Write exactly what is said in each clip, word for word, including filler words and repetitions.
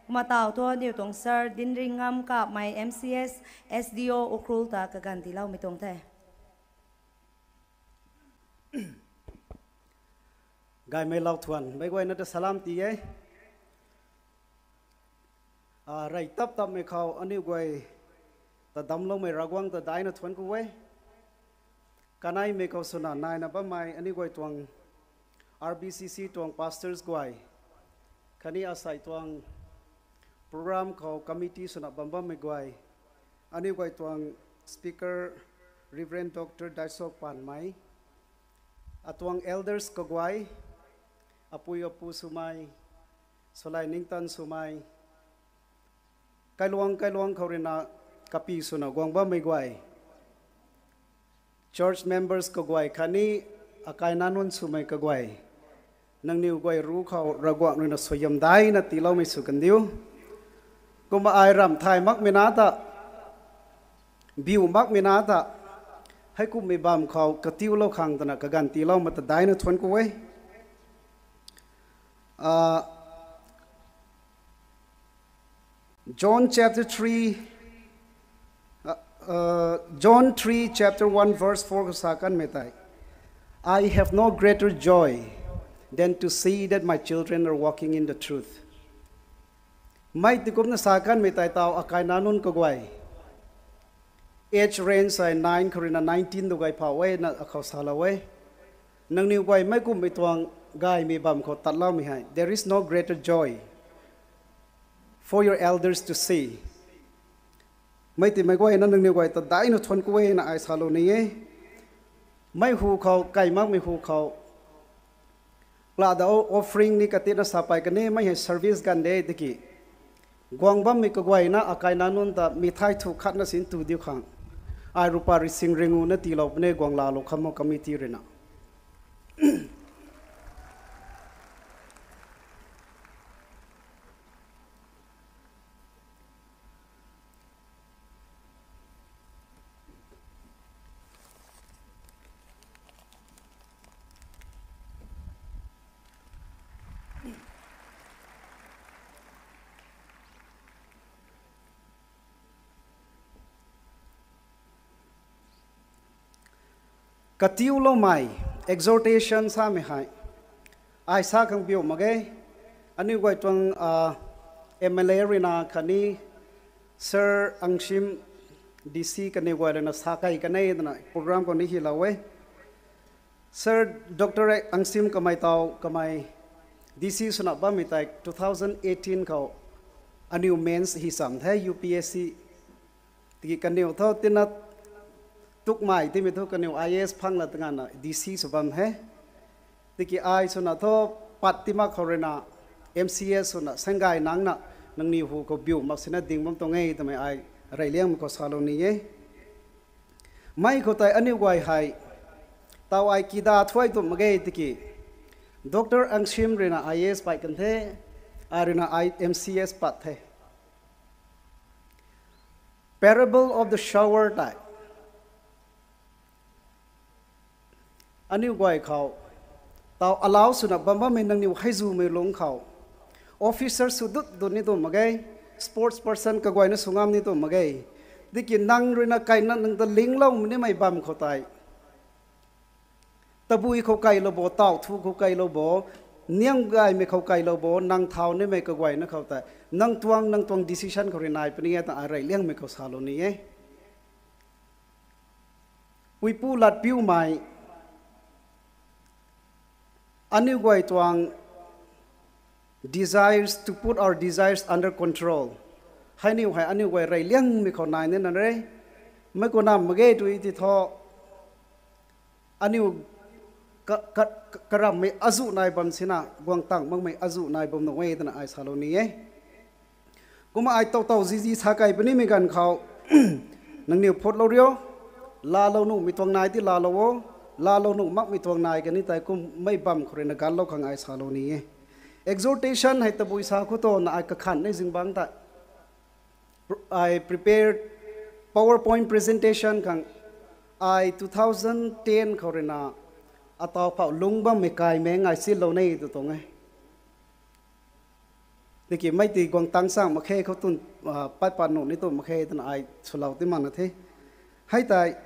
Kumna taw thu aniu tuang sir Dinringam Kapmei M C S, S D O Ukhrul ta kaganv tiiloumei tuang the. Gaymei lau thuan, meic guayna ta salam ti e. Ah, rey tap tapmei khou aniu guay ta damcloumei Ravguangc ta daihna thuan ku e. Kaneimei khou swna naina bammei aniu guay tuang R B C C tuang pastors guay, khatni asei tuang program khou committee swna bam bammei guay, aniu guay tuang speaker Reverend Doctor Daisok Panmei, atuang elders kaguay, apui apu swmei, swlai ningtan swmei, kailuang kailuang khou ruina kapi swna guang bammei guay, church members kaguay khatni akai nac nunc swmei kaguay, nangniw guay ru khou Ravguangc ruina suaihiam daihna tiiloumei sw kandiu. Kumna ai ramh thay makmei na ta, biu makmei na ta, heikumhmei bamv khou katiulou khang twna kaganv tiiloumei ta daihna thuan ku e. Ah, John chapter three, uh, uh, John three chapter one verse four khou sa kanmei tei, I have no greater joy than to see that my children are walking in the truth. Mei ti kumna sa kanmei tei taw akai nac nunc kaguay, age range hei nine khou ruina nineteen tu guay phau e na akhou salou e. Nangniw guay meic kumhmei tuang gaymei bamv khou tatloumei hei, there is no greater joy for your elders to see. Mei ti meic guayna nangniw guay ta daihna thuan ku e na ai salou ni e. Mei hu khou, kai makmei hu khou, pla da offering ni katina sa pey kan e, mei hei service ganv de tiki, guang bammei kaguayna akai nac nunc ta mithai thu khatna sin tu diu khang, ai rupa ri sing ringu na tiilou puni guang laalou kham o committee ruina. Katiuloumei, exhortation samei hei ai sa khang biu mak ge. Aniu guay tuang, ah, M L A ruina khatni Sir Angsim D C kaniw guay ruina sa kei kan e twna program khou ni hylou e. Sir Doctor Angsim kamei taw kamei D C swna bammei tei two thousand eighteen khou aniu mains hi cham the U P S C. Tiki kaniw thu tina tukmei timei thu kaniw I A S phang la tangana D C sw bam the. Tiki ai swna thu pat ti mak khou ruina M C S swna Sangay nangna nangniw hu khou biu mak sina ding bam tuang e twmei ai reyliangmei khou salou ni e. Mei khou tei aniu guay hei taw ai kida thuai tum mak ge tiki, Doctor Angsim ruina I A S pat kan the, ai ruina ai M C S pat the. Parable of the sower tei aniu guay khou taw allow swna bam bammei nangniw heizumei lungc khou, officer sw dut dut ni tum mak ge, sports person kaguayna sw ngam ni tum mak ge. Tiki nang ruina kaina nang ta lingloumei nimei bam khou tei, tabui khou keilou bo, taw thu khou keilou bo, niang gaymei khou keilou bo, nang thau nimei kaguayna khou tei, nang tuang, nang tuang decision khou rui nai puni e ta ai reyliangmei khou salou ni e. Puipu latpiumei, aniu guay tuang desires, to put our desires under control. Hei niw hei aniu guay reyliangmei khou nai nina re. Mei khou nam mak ge tui ti thu, aniu ka, ka, ka, karammei azuh nai bam sina, guang tang makmei azuh nai bam nuh e twna ai salou ni e. Kumna ai taw taw zizi sa kei punimei ganv khou, nangniw phutlou rio, laalou nuhmei tuang nai ti laalou o, laalou nuh makmei tuang nai kani tei kum mei bam khou ruina ganlou khang ai salou ni e. Exhortation hei tabui sa khou tana ai kakhan ni zingbangc tei, ai prepared PowerPoint presentation khang ai two thousand ten khou ruina ataw phau lungc bammei kaimei ngai silou ni tu tuang e. Tiki mei ti guang tang sang mak khe khou tun, ah, pat pat nuh ni tu mak khe twna ai swlou ti makna the. Hei tei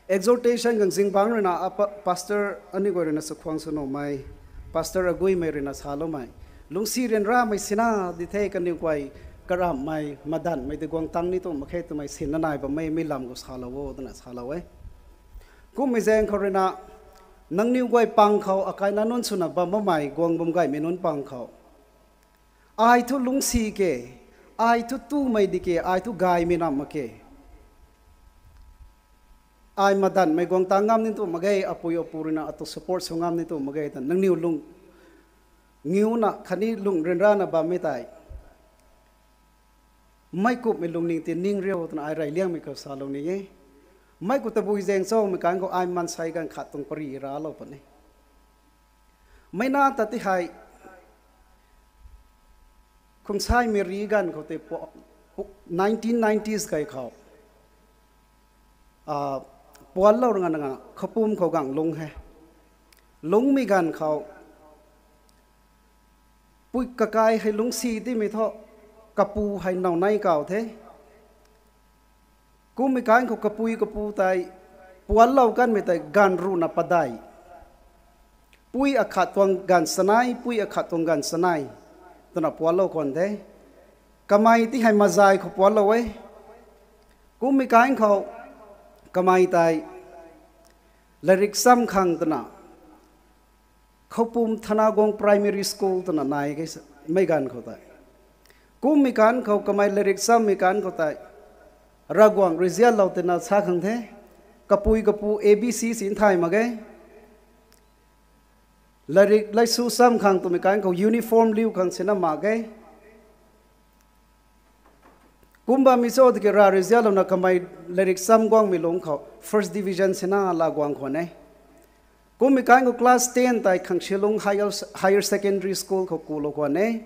exhortation khang zingbangc ruina a pa-, pastor aniu guay ruina chakhwang sw nuhmei, pastor aguimei ruina saloumei, lungcsi ryanramei sina di the, kaniw guay karamhmei, madanhmei ti guang tang ni tu mak khe twmei sinna nai bammei mi lam khou salou o twna salou e. Kummei zaeng khou ruina, nangniw guay pang khou akaina nunc swna bam bammei guang bam gaymei nunc pang khou, ai thu lungcsi ke, ai thu tumei di ke, ai thu gaymei nam mak ke, ai madanhmei guang tang ngam ni tu mak ge, apui apu ruina atu support sw ngam ni tu mak ge ta nangniw lung ngiuna khatni lung ryanrana bammei tei mei kumhmei lungning ti ning riu twna ai rey liangmei khou salou ni e. Mei khou tabui zaeng chomei kan khou ai mansei ganv khat tuang pari ralou puni. Mei na ta ti hei, Khumsaimei ri ganv khou tei pu-, pu-, nineteen nineties kai khou, ah, puanlou rui ngan nga Khoupum khou gang lung he. Lungmei ganv khou, pui kakai hei lungcsi timei thu, kapu hei now nei kau the. Kummei kan khou kapui kapu tei, puanlou kanmei tei ganv ruhna padeih, pui akhat tuang ganv chanei, pui akhat tuang ganv chanei twna puanlou khwan the. Kamei ti hei mazay khou puanlou e. Kummei kan khou kamei tei latrik cham khang twna Khoupum Thanaguang Primary School twna nai ke mei ganv khou tei. Kummei kan khou kamei latrik chammei kan khou tei, Ravguangc rui nzianlou tina sa khang the. Kapui kapu A B C sin thay mak ge. Latrik laisu cham khang twmei kan khou uniform liu khang sina mak ge. Kum bammei cho tiki Rav rui nzianlouna kamei latrik cham guangmei lungc khou first division sina la guang khwan e. Kummei kan khou class ten tei Khangshilung Higher, Higher Secondary School khou kulou khwan e.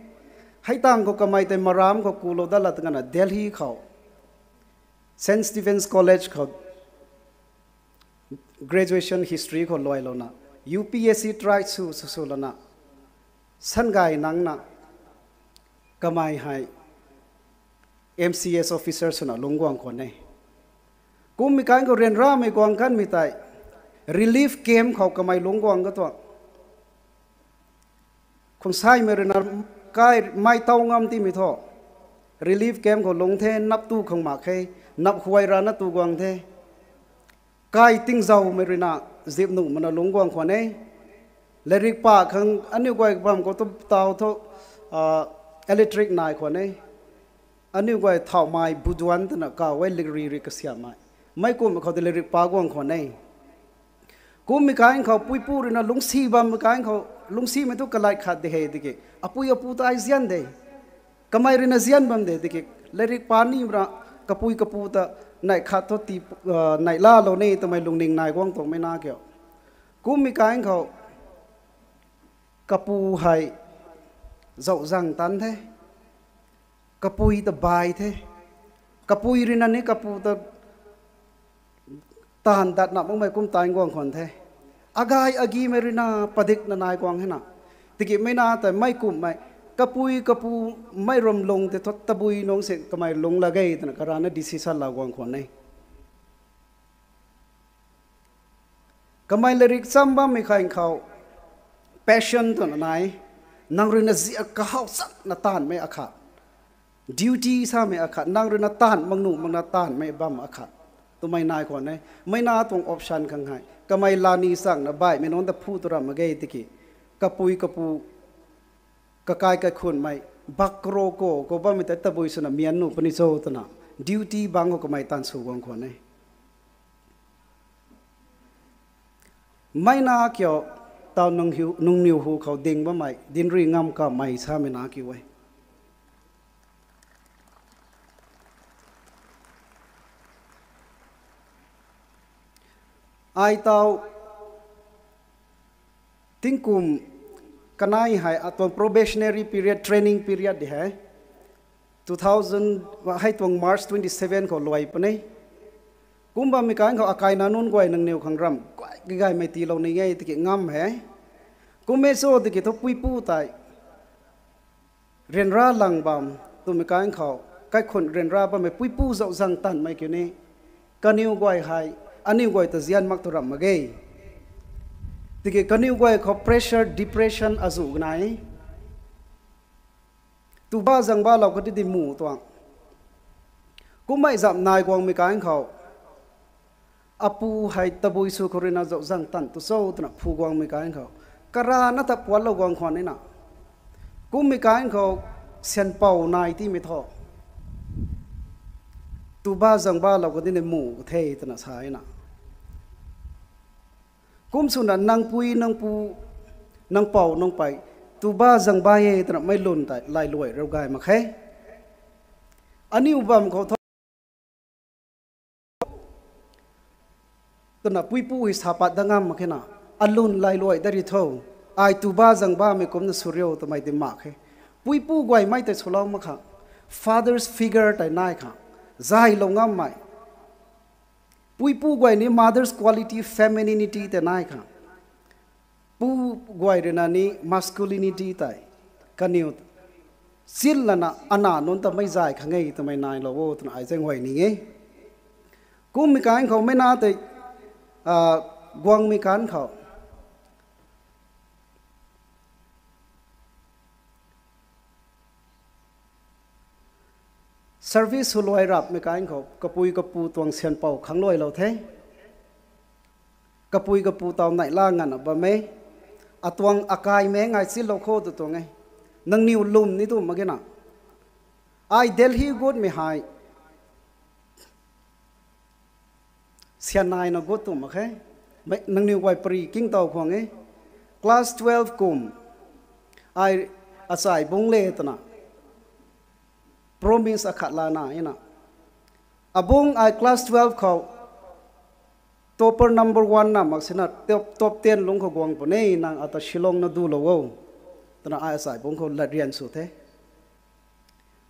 Hei tang khou kamei tei maram khou kulou dat la twna Delhi khou Saint Stephen's College khou graduation history khou luailouna, U P S C try sw sw sw lana, sangay nangna, kamei hei M C S officer swna lungc guang khwan e. Kummei kan khou ryanramei guang kanmei tei relief camp khou kamei lungc guang katuang. Khumsaimei ruina kai mei tow ngam timei thu relief camp khou lungc the, nap tu khang mak khe, nap huay rana tu guang the. Kai tingzaumei ruina zip nuh mana lungc guang khwan e. Latrik pa khang aniu guay bam khou tu taw thu, ah, electric nai khwan e. Aniu guay thauhmei buduan twna kaw e, latrik ri kasiammei. Mei kumhmei khou tei latrik pa guang khwan e. Kummei kan khou puipu ruina lungcsi bammei kan khou, lungcsimei thu kalat khat de he tiki, apui apu ta ai nzian de. Kamei ruina nzian bam de tiki, latrik pa ni ra kapui kapu ta neih khat thu ti, ah, neih lalou ni twmei lungning nai guang tuangmei na kiu. Kummei kan khou kapu hei zauh zang tan the. Kapui ta bai the. Kapui ruina ni kapu ta taanv datna makmei kum tan guang khwan the. Agay agimei ruina padikna nai guang hena. Tiki mei na tei mei kumhmei, kapui kapu mei ram lung tei thu tabui nungc si kamei lungc la ge twna karana decision la guang khwan e. Kamei latrik cham bammei khang khou passion twna nai, nang ruina ziak kahaw chakna taanvmei akhat, duty samei akhat, nang ruina taanv mak nuh makna taanvmei bam akhat twmei nai khwan e. Mei na tuang option khang hei kamei lani changna baihmei nunc ta phu tu ram mak ge tiki, kapui kapu, kakai kaikhunmei, bak karo ko khou bammei tei tabui swna mian nuh puni cho twna duty bangc khou kamei taanv sw guang khwan e. Mei na kiu, taw nung hiu, nungniw hu khou ding bammei dinc rui ngam kamei samei na kiu e. Ai taw tingkum kanei hei atuang probationary period, training period di hei two thousand, hei tuang March twenty seven khou luai puni. Kum bammei kan khou akaina nunc guay nangniw khang ram guay kagaymei tiilou ni e tiki ngam he. Kum e cho tiki thu puipu tei ryanra lang bam twmei kan khou, kaikhun ryanra bammei puipu zauh zang tanmei kiu ni, kaniw guay hei, aniu guay ta zian mak tu ramh mak ge. Tiki kaniw guay khou pressure, depression azuh nai. Tuba zangbalou kadi di mu tuang. Kummei zam nai guangmei kan khou, apu hei tabui sw khou ruina zauh zang tan tu cho twna phu guangmei kan khou, karana ta puatlou guang khwan nina. Kummei kan khou, syan pou nai timei thu, tuba zangbalou kadi ni mu the twna sa na. Kum swna nang pui, nang pu, nang pou, nang pei, tuba zangba e twna mei lun tei lailuai rau gay mak khe. Aniu bam khou tho twna puipu hei sa pat da ngam mak khe na, alun lailuai da ri tho, ai tuba zangbamei kumna sw riu twmei di mak khe. Puipu guay mei tei swlou mak kha, father's figure tei nai kha, zaylou ngammei. Puipu guay ni mother's quality, femininity tei nai kha. Pu guay ruina ni masculinity tei, kaniw, chin lana ana nunc ta mei zay khang e twmei nailou o twna ai zaeng guay ning e. Kummei kan khou mei na tei, ah, guangmei kan khou service sw luai rapmei kan khou kapui kapu tuang syan pou khang luailou the. Kapui kapu tau neihla nganvna bam e. Atuang akai mei ngai chinlou kho tu tuang e. Nangniw lwm ni tu mak ge na. Ai Delhi gutmei hei syan naina gut tu mak khe. Mei, nangniw guay pary kingtow khwang e. Class twelve kum, ai achai bung le twna promise akhat lana na. Abung ai class twelve khou topper number one na mak sina top, top ten lungc khou guang puni, nang ata Shillong na dulou o twna ai achai bung khou latryan sw the.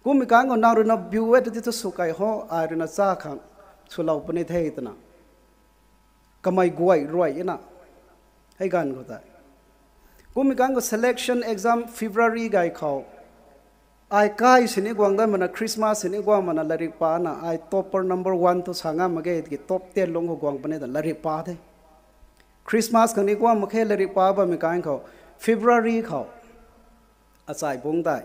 Kummei kan khou nang ruina biu e tw ti thu sw kai ho, ai ruina cha khang swlou puni the twna. Kamei guay ruai na. Hei ganv khou tei. Kummei kan khou selection exam February gay khou, ai kai sini guang dat mana, Christmas sini guang mana, lairik pana, ai topper number one tu sa ngam mak ge, tiki top ten lungc khou guang puni ta lairik pa the. Christmas khang ni guang mak khe, lairik pa bammei kan khou, February khou, achai bung tei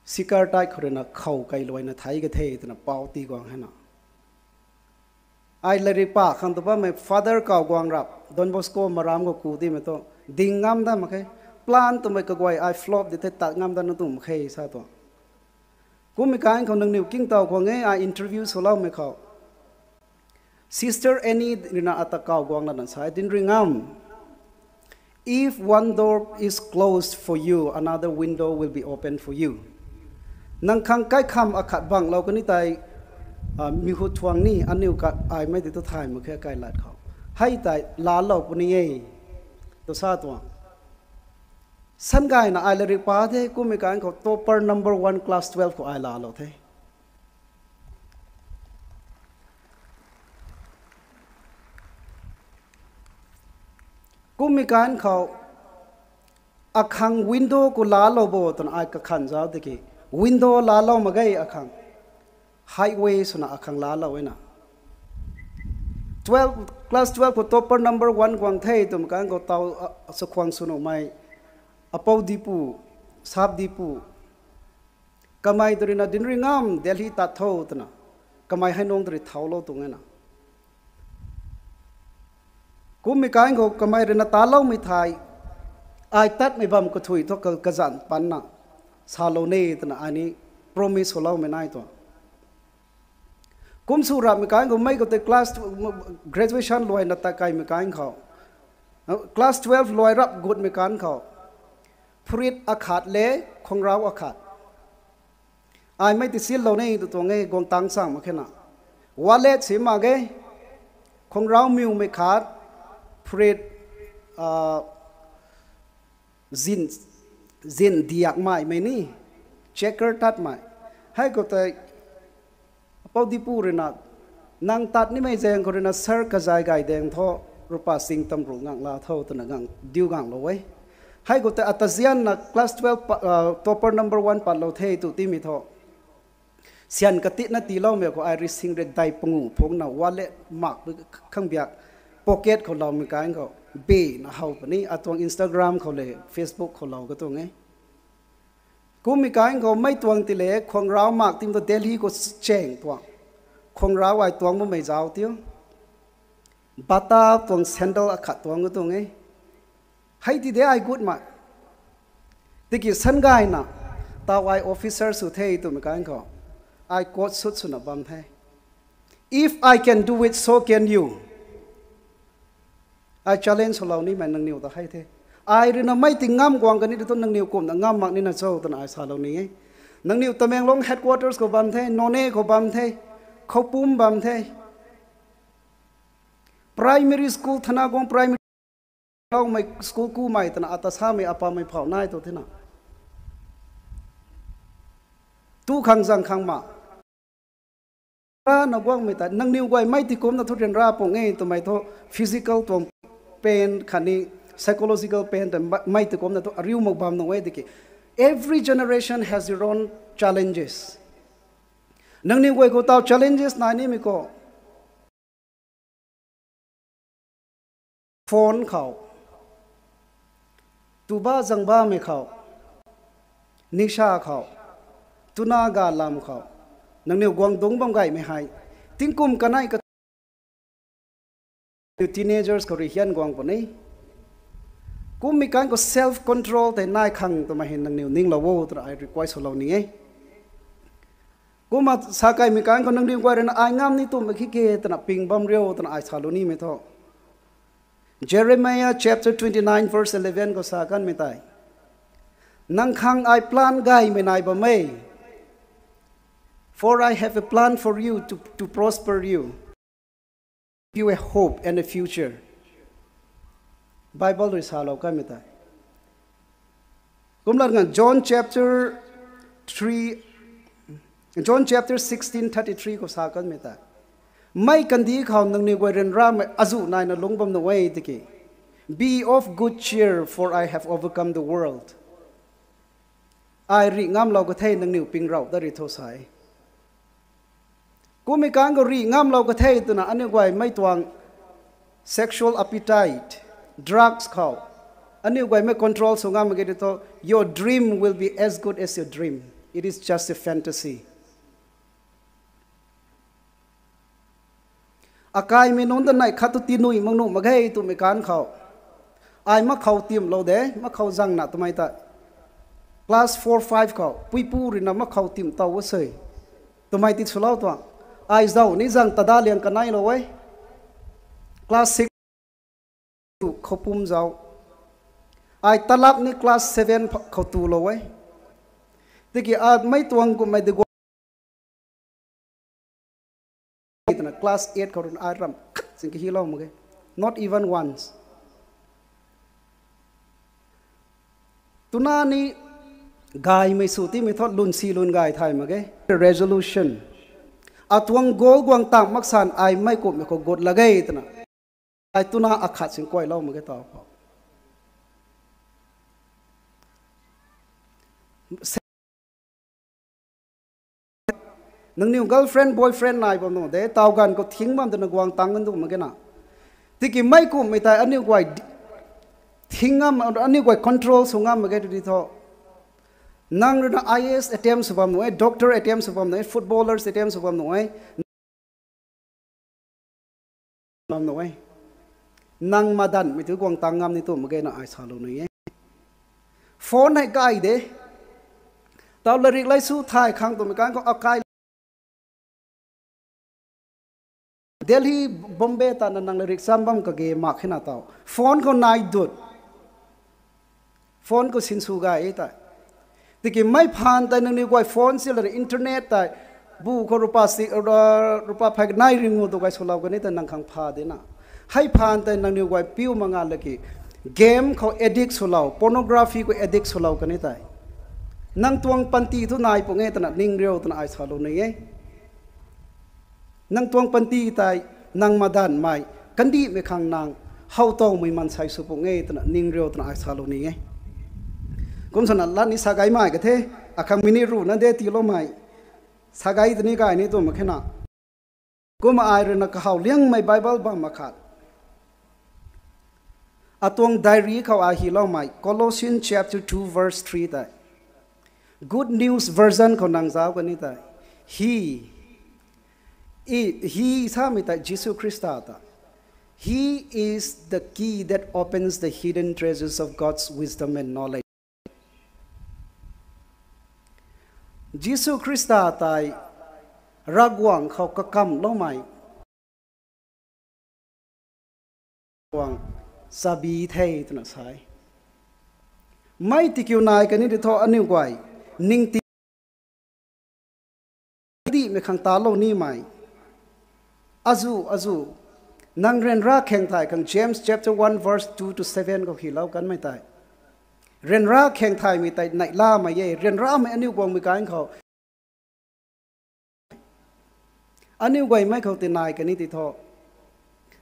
sikar tei khou ruina khou kailuaina thei ka the twna pou ti guang hena. Ai lairik pa khang tu bammei father kaw guang rap, Don Bosco maram khou ku timei tu, ding ngam dat mak khe, plan twmei kaguay ai flop di the, tat ngam dat na tu mak khe sa tu. Kummei kan khou nangniw kingtow khwang e, ai interview swloumei khou Sister Annie ruina ata kaw guang lana sa, Dinringam, if one door is closed for you, another window will be opened for you. Nang khang kaikham akhat banglou kani tei, ah, mi hu thuang ni, aniu ka ai mei di tu thay mak khe kai lat khou. Hei tei laalou puni e, tu sa tuang. San gayna ai lairik pa the, kummei kan khou topper number one class twelve khou ai laalou the. Kummei kan khou, akhang window khou laalou bo twna ai kakhan zauc tiki, window laalou mak ge akhang. Highway swna akhang laalou e na. Twelve, class twelve khou topper number one guang the twmei kan khou tau, ah, sakhwang swnuhmei, apou dipu, sap dipu. Kamei tu ruina Dinringam Delhi tat tho twna. Kamei hei nung tu rui thaulou tuang e na. Kummei kan khou kamei ruina taloumei thei, ai tatmei bam kathui thu ka, kazanc panna salou ne twna ai ni promise swloumei nai tuang. Kum sw rapmei kan khou mei khou tei class, graduation luaina tat kaimei kan khou, class twelve luai rap gutmei kan khou, phurit akhat le, khwangrau akhat. Ai mei ti sinlou ne tu tuang e, guang tang chang mak khe na. Wallet si mak ge, khwangrau miwmei khat, phurit, ah, zin, zin diakmei mei ni, checker tatmei. Hei khou tei, apou dipu ruina, nang tat nimei zaeng khou ruina sir kazay gay daeng thu, rupa sing tam ru ngang la tho twna ngang diu nganglou e. Hei khou tei ata zianna class twelve pa, uh, topper number one patlou the tu timei thu. Syan katitna tiiloumei khou ai rising ret dai pangu phungna wallet mak khang biak pocket khou loumei kan khou bena how puni, atuang Instagram khou le, Facebook khou lou katuang e. Kummei kan khou mei tuang ti le khuangrau mak tim tu Delhi khou cheng tuang. Khuangrau ai tuang bammei zauc tiu. Bata tuang sandal akhat tuang katuang e. Hei ti de ai gut mei. Tiki sangayna, taw ai officer sw the twmei kan khou, ai coat suit swna bam the. If I can do it, so can you. Ai challenge swlou nimei nangniw ta hei the. Ai ruina mei ti ngam guang kani tu nangniw kumna ngam mak nina cho twna ai salou ni e. Nangniw Tamenglong headquarters khou bam the, Noney khou bam the, Khoupum bam the. Primary school thana guang primary loumei school kumei twna ata samei apamei phau nai tu thena. Tu khang zang khang ma. Rana guangmei ta, nangniw guay mei ti kumna thu ryanra pung e twmei thu physical tuang pain khatni psychological pain ta mei ti kumna thu ariu mak bam nung e tiki. Every generation has your own challenges. Nangniw guay khou taw challenges nai nimei khou phone khou, tuba zangbamei khou, nisha khou, tuna ga lam khou, nangniw guang dungc bam gaymei hei, tingkum kanei ka teenagers khou rui hian guang puni. Kummei kan khou self control tei nai khang twmei hei nangniw ninglou o twna ai request swlou ni e. Kumna sa kaimei kan khou nangniw guay ruina ai ngam ni twmei khi ke twna ping bam riu twna ai salou nimei thu. Jeremiah chapter twenty-nine verse eleven khou sa kanmei tei, nang khang ai plan gaymei nai bam e. For I have a plan for you to, to prosper you, give you a hope and a future. Bible rui salou kanmei tei. Kumna ngan John chapter three, John chapter sixteen thirty-three khou sa kanmei tei, mei kandih khou nangniw guay ryanramei azuh naina lungc bam nung e tiki, be of good cheer, for I have overcome the world. Ai rih ngamlou ka the nangniw ping rauh ta rih tho sa e. Kummei kan khou rih ngamlou ka the twna aniu guay mei tuang sexual appetite, drugs khou aniu guay mei control sw ngam mak ge tho, your dream will be as good as your dream. It is just a fantasy. Akaimei nunc ta neih khat tu tinui mak nuh mak ge twmei kan khou, ai makhou timlou de, makhou zangna twmei ta class four five khou puipu ruina makhou tim tow a se twmei ti swlou tuang. Ai zauc ni zang tada liang kaneilou e. Class six tu khou pum zauc. Ai talap ni class seven ph-, khou tulou e. Tiki a mei tuang kummei de guay twna class eight khou run ai ramh khat sing kahilou mak ge. Not even once. Tuna ni gaymei sw timei thu lun si lun gay thay mak ge. Resolution. Atuang goal guang tang maksan ai mei kummei khou gut la ge twna. Ai tuna akhat sing kuailou mak ge taw khou. Nangniw girlfriend, boyfriend nai bam nuh de, taw ganv khou thing bam twna guang tang kan duh mak ge na. Tiki mei kummei tei aniu guay di-, thing ngam, aniu guay control sw ngam mak ge tu di tho. Nang ruina I A S attempt sw bam nuh e, doctor attempt sw bam nuh e, footballers attempt sw bam nuh e. Bam nuh e. Nang madanmei tu guang tang ngam ni tu mak ge na ai salou ni e. Phone hei kai de. Taw larik laisu thay khang twmei kan khou akai Delhi, Bombay ta na nang larik cham bam kage mak khe na taw. Phone khou nai dut. Phone khou sinsw gay e tei. Tiki mei phaan tei nangniw guay phone si lana internet tei. Bu khou rupa si, ru-, rupa phey nai ringu tu gay swlou kani tei nang khang pha de na. Hei phaan tei nangniw guay piu mak nga laki. Game khou addict swlou, pornography khou addict swlou kani tei. Nang tuang panty thu nai pung e twna ning riu twna ai salou ni e. Nang tuang panty tei, nang madanmei, kandihmei khang nang, how towmei mansei sw pung e twna ning riu twna ai salou ni e. Kum swna lat ni sa gaymei ka the, akhang mi ni ruhna de tiiloumei. Sa gay tini gay ni tw mak khe na. Kumna ai rui na kahaw liangmei Bible bam akhat. Atuang diary khou ai hyloumei, Colossians chapter two verse three tei. Good News Version khou nang zauc kani tei. He, i, he samei tei Jisu Khrista ta. He is the key that opens the hidden treasures of God's wisdom and knowledge. Jisu Khrista tei Ravguangc khou kakamloumei guang chabi the twna sa e. Mei tikiu nai kani di thu aniu guay ningting dihmei khang talou nimei. Azu, azu, nang ryanra kheng thay khang James chapter one verse two to seven khou hylou kanmei tei. Ryanra kheng thaymei tei neihlamei e, ryanramei aniu guangmei kan khou. Aniu guaymei khou ti nai kani ti thu,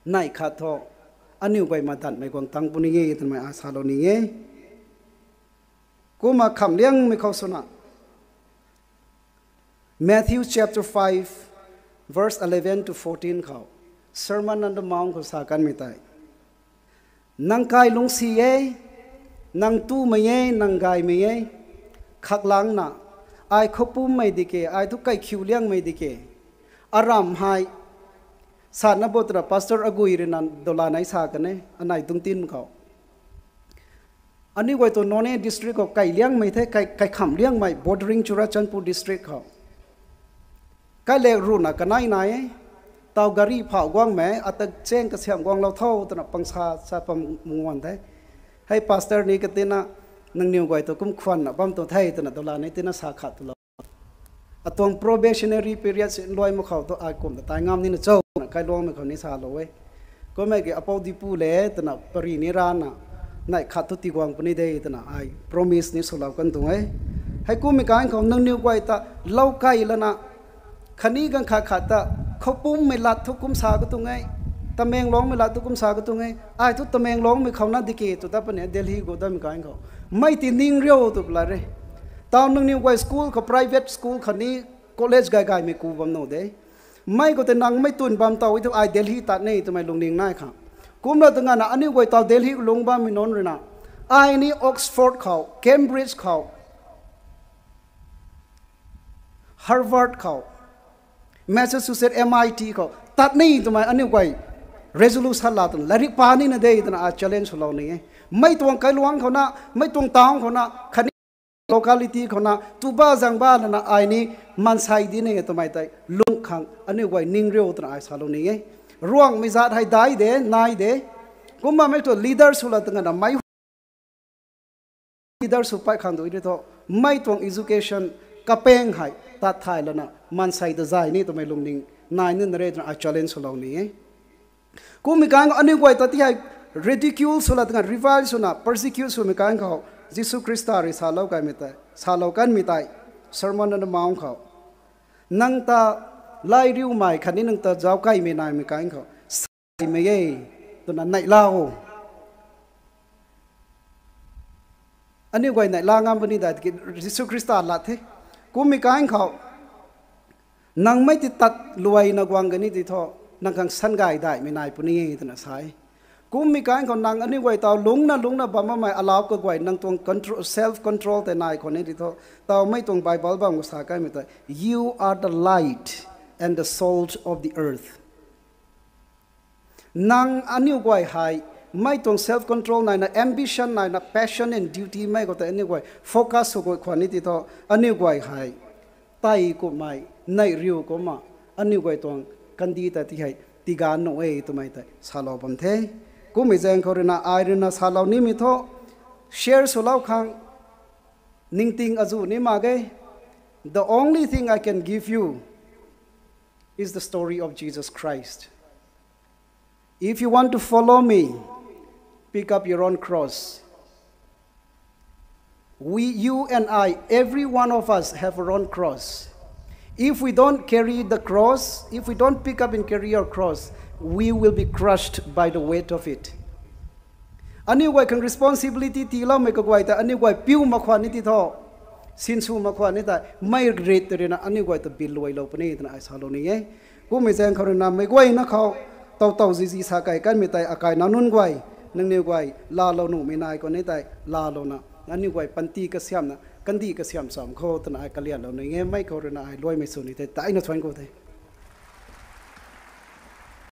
neih khat thu, aniu guay madanmei guang tang puni e twmei ai salou ni e. Kumna khamliangmei khou swna, Matthew chapter five, verse eleven to fourteen khou, Sermon on the Mount khou sa kanmei tei. Nang kai lungcsi e, nang tumei e, nang gaymei e, khaklangcna, ai khoupummei di ke, ai thu kaikhiu liangmei di ke, aram hei, satna bo twna pastor agui rui na dola nai sa kan e, anei dungtin khou. Aniu guay tu Noney district khou kai liangmei the, kai, kaikham liangmei, bordering Churachandpur district khou. Kailek ruhna kanei nai e, taw gari phauh guangmei, ata cheng kasiamh guanglou tho twna pangsa sa pam mungwan the. Hei pastor ni katina, nangniw guay tu kum khwanna bam tu the twna dola ni tina sa khat twlou. Atuang probationary period si luai mak khou tu ai kum ta tai ngam nina cho na kailuangmei khou ni salou e. Kummei ki apou dipu le twna pari ni rana, neih khat thu tiguang puni de twna ai promise ni swlou kan tuang e. Heikummei kan khou nangniw guay ta lou kai lana, khatni ganv khat khat ta khoupummei lat thu kum sa ka tuang e, Tamenglongmei lat thu kum sa ka tuang e, ai thu Tamenglongmei khou na di ke tw ta puni Delhi gu damei kan khou. Mei ti ning riu tw pla re. Taw nangniw guay school khou, private school khatni college gay gaymei ku bam nuh de. Mei khou tei nang mei twn bam taw e thu ai Delhi tat ni twmei lungning nai khang. Kumna tu ngana aniu guay taw Delhi lungc bammei nunc rui na, ai ni Oxford khou, Cambridge khou, Harvard khou, Massachusetts M I T khou tat ni twmei aniu guay resolution la twna latrik pa nina de twna ai challenge swlou ni e. Mei tuang kailuang khou na, mei tuang town khou na, khatni locality khou na tuba zangba lana ai ni maansei di ni twmei tei lung khang aniu guay ning riu twna ai salou ni e. Ruangmei zat hei dai de, nai de. Kumna mei tu leader sw la twna mei leader sw pat khang tu di thu, mei tuang education kapeng hei tat thay lana maansei ta zay ni twmei lungning nai nina re twna ai challenge swlou ni e. Kummei kan khou aniu guay ta ti hei ridicule sw la twna revile swna persecute swmei kan khou Jisu Khrista rui salou kaimei tei, salou kanmei tei, Sermon on the Mount khou, nang ta lai riumei khatni nang ta zauc kaimei naimei kan khou saimei e twna neihla o. Aniu guay neihla ngam puni dai tiki Jisu Khrista lat the. Kummei kan khou nang mei ti tat luaina guang kani ti thu, nang khang sangay daihmei nai puni e twna sa e. Kummei kan khou nang aniu guay taw lungcna lungcna bam bammei alau kaguay nang tuang control, self control tei nai khou ni ti thu, taw mei tuang Bible bam khou sa kaimei tei, You are the light and the salt of the earth. Nang aniu guay hei, mei tuang self control naina, ambition naina, passion and duty mei khou tei aniu guay focus sw guay khwan ni ti thu, aniu guay hei tei kummei, neih riu kumna, aniu guay tuang kandih ta ti hei tigan nuh e twmei tei salou bam the. Kummei zaeng khou rui na ai rui na salou nimei thu, share swlou khang ningting azu ni mak ge. The only thing I can give you is the story of Jesus Christ. If you want to follow me, pick up your own cross. We, you and I, every one of us have our own cross. If we don't carry the cross, if we don't pick up and carry our cross, we will be crushed by the weight of it. Aniu guay khang responsibility tiiloumei kaguay ta aniu guay piu mak khwan ni ti tho. Sinsw mak khwan ni tei, mei rit tei ruina aniu guay ta biluailou puni twna ai salou ni e. Kummei zaeng khou ruina meic guayna khou, tow tow zizi sa kei kanmei tei akai nac nunc guay, nangniw guay laalou nuhmei nai khou ni tei laalouna, aniu guay panty kasiamna, kandih kasiam cham khou twna ai kalianlou ni e. Mei khou ruina ai luaimei sw ni tei, taina thuanc khou the.